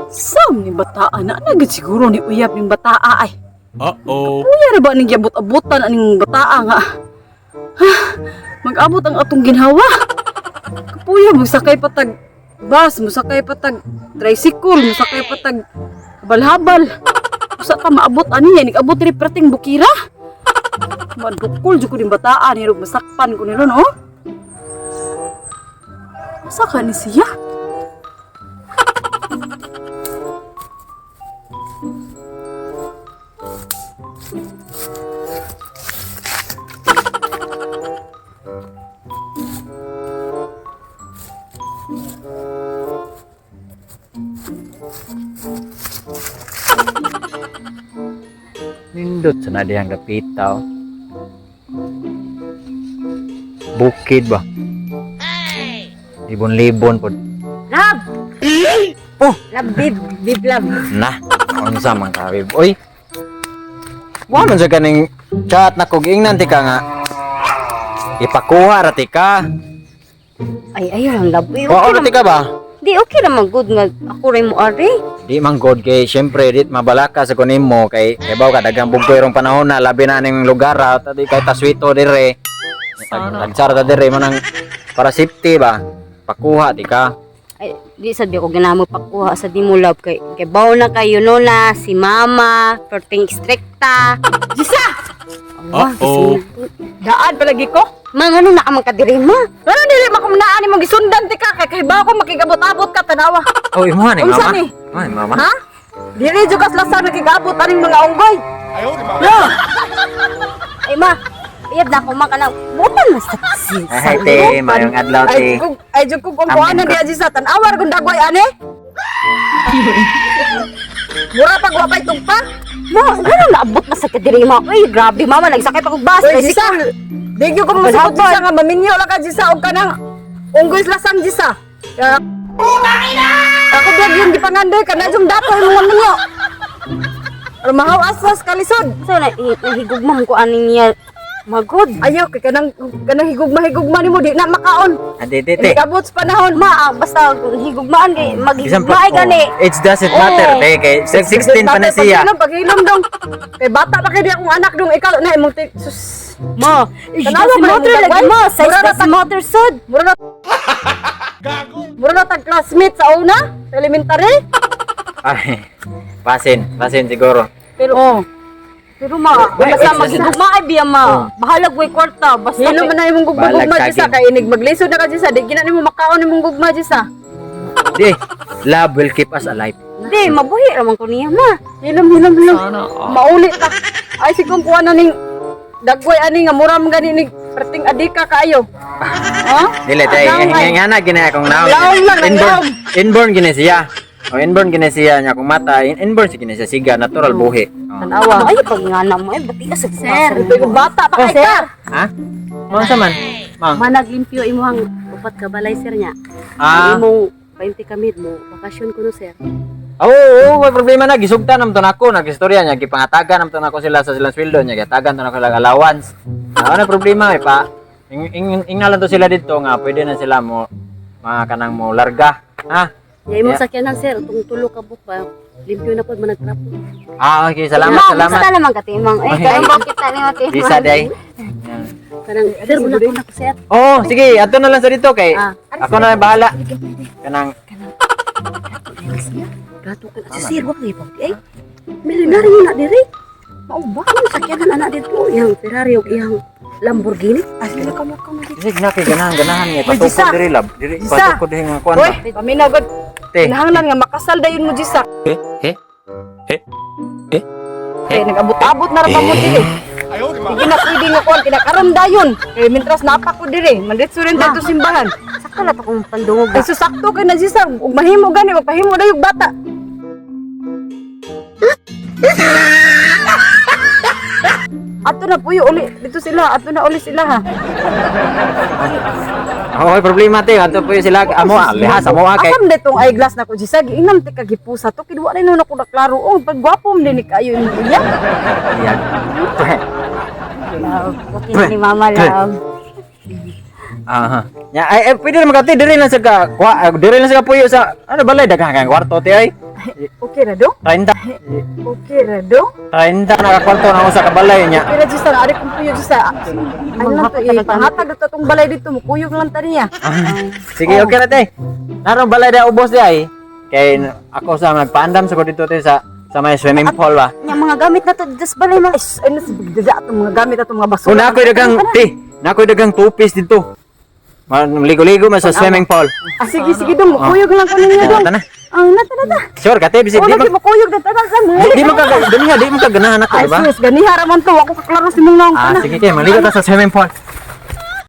Sam ni bataa na na gid siguro ni uyab ning bataa ay. Uh-oh. Kuya ra ba ning giabot-abutan aning bataa nga? Ha, mag-abot ang atong ginhawa. Kapuya musakay patag bus, musakay patag tricycle, musakay patag habal-habal. Usa ta maabot ani niya, nag-abot diri perting bukira. Madukol jud ko ning bataa ni masakpan ko ni ron, oh. Asa ka ni siya? Nindot sa na dihang dapita. Oh. Bukid ba? Libon-libon pod. Love! Oh! Love, babe. Babe, love. Na, unsa man ka, babe? Oy. Wa man sa kaning chat na kog ingnan ti ka nga. Ipakuha ra ti ka. Ay, ayaw lang, love. Uy, Wa ra ti ka ba? Di, okay naman good nga. Ako rin mo, ari. Di man god kay syempre dit mabalaka sa kunin mo kay ibaw ka daghang bugkoy rong panahon na labi na ning lugar ra ta di kay taswito dire. Tagsara ta dire mo nang para safety ba. Pakuha ti ka. Ay, di sabi ko ginamo pakuha sa di mo, love. Kay, kay bawo na kayo no na, si mama, perting strikta. Jisa! Uh-oh. Daan palagi ko. Mang, ano na ka man kadiri, ma? Ano dili makumnaan ni gisundan ti ka kay kahibaw ko makigabot-abot ka tanawa. Oh, imo ni Unsa mama. ni? Imo ni mama. Ha? Dili jud kas lasang nakigabot aning mga unggoy. Yo, Ay, ma, iyab na ako, ma, kanang, butan na sa si. Ay, te, mayong adlaw ay te. kung ay jud kung kung kuan na Amin ka. diya Jisa tan-awar kung dagway ani. Mura pag wa pay tugpa. Ma, ano naabot na sa kadiri, ma? Uy, grabe, mama, nagsakay pa kong bus, Oy Jisa, tricycle. di gyud ko mosabot Jisa nga maminyo lang ka Jisa og kanang unggoy lasang Jisa. Ya. Ako biyag yung gipangandoy kana jung dato imong maminyo. Aron mahaw asas kalisod. So, na, nahigugmam ko aning niya. Magod. Ayaw kay kanang kanang higugma-higugma nimo di na makaon. Ate, te, te. Inigabot sa panahon. Ma, ah, basta higugmaan kay Isang maghigugmaay gani. It doesn't matter, Oo. te. Kay 16 pa na siya. Paghilom, paghilom dong. Kay bata pa kay di akong anak dong ikaw na imong sus. Ma, Tanawa si pa motor rin lagi ma, size Mura na na si motor sud. Mura na. Mura na tag classmate sa una, sa elementary. Ay, pasin, pasin siguro. Pero Oh. pero ma, Wait, basta wait, maghigugmaay biya ma. Bahalag way kwarta, basta Hilo man na imong gugma-gugma Balag Jisa saging. kay inig maglisod na ka Jisa, di gina nimo makaon imong gugma Jisa. Di, love will keep us alive. Di, mabuhi ra man ko niya ma. Hilom, hilom, hilom. Mauli ta. Ay sikong kuha na ning dagway ani nga mura man gani ning perting adika kaayo. Ha? Dili, te, Laom, ay. nga na gina akong naong. Laom lang, Inborn, laom. inborn gina siya. O, inborn gina siya niya kung mata, inborn si gina siya siga, natural buhi. Oh. Tanawa. Ay pag nga na mo ay bati ka sa Sir. Pero bata pa kay ka. Ha? Mao sa man? Mang. Managlimpyo imuhang upat ka balay sir niya. Ah. Ang imong 20 kamid mo, bakasyon ko no sir. Oo, oo, may problema na. Gisugtan naman to nako. Nag-istorya niya. Gipangatagan naman to nako sila sa silang sweldo niya. Gitagan to nako sila allowance. Ah, ano problema eh pa? Ing, ing, ingnalan to sila dito nga. Pwede na sila mo mga kanang mo larga. Ha? Nya imong Yeah. sakyanan sir, tung tulo ka buok ba, limpyo na pod managtrapo. Ah, okay. Salamat, Ma, salamat. basta naman ka timang. Ay, kay mo kita ni mo timang. Bisa day. Kanang sir una ko na ko sir. Oo, sige. Ato na lang sa dito kay. Ah. Ako na lang bahala. Kanang Gato ka na si sir wa kay pa. Ay, milyonaryo na dire. Mao ba ang sakyanan ana dito iyang Ferrari ug iyang Lamborghini? Ay, kala ka mo ka mo. Sige na kay ganahan ganahan nga Uy, patukod Jisa. diri lab. Diri Jisa. patukod diri nga kuan Uy, ba. paminaw gud. Te. Kinahanglan nga makasal dayon mo Jisa. Eh? Eh? Eh? Eh? Kay nag-abot-abot na ra pa mo diri. Hindi na pwede nga kuan kinakaron dayon. Kay mintras napa ko diri, manditso rin dito simbahan. Sakto na to kung pandungog. Ay susakto kay na Jisa, ug mahimo gani magpahimo dayog bata. Ato na puyo uli dito sila, ato na uli sila ha. Okay, problema te, adto po sila amo ah, lihas amo ah, kay Asam na itong eyeglass na ko Jisa, giinam ti kagipusa to kidwa na nun ako naklaro. Oh, pag gwapo man din ni kayo imong iya. Yan. Love, okay na ni mama, love. Aha. Ya, ay, ay pwede naman ka te, diri lang sa ka, kwa, diri lang sa ka puyo sa ano balay daghan kang kwarto te ay. Okay ra do? 30 Okay ra do? 30 na ka kwarto na usa ka balay nya. Okay ra Jisa, ari kong puyo Jisa. Ay lang to ipangatag to atong balay dito, mukuyog lang ta niya. Sige, okay na te. Narong balay da ubos di ay. Kay ako sa magpaandam sa ko dito te sa may swimming pool ba. Nya mga gamit na to dito sa balay ma. Ay, ay nas bigda atong mga gamit atong mga basura. Kung nakoy dagang te, nakoy dagang two-piece dito. Ligo-ligo man sa swimming pool. Ah, sige, sige dong, mukuyog lang ko ninyo dong. Tana. Ah, nata nata. Sure ka te, bisig Oh, di lagi man mukuyog na tanan sa mo. di man ka dali nga di man ka ganahan ako, Ay, di ba? sus, ganiha ra man to. Ako kaklaro si mong naong Ah, kana. sige kay maligo ta sa swimming pool.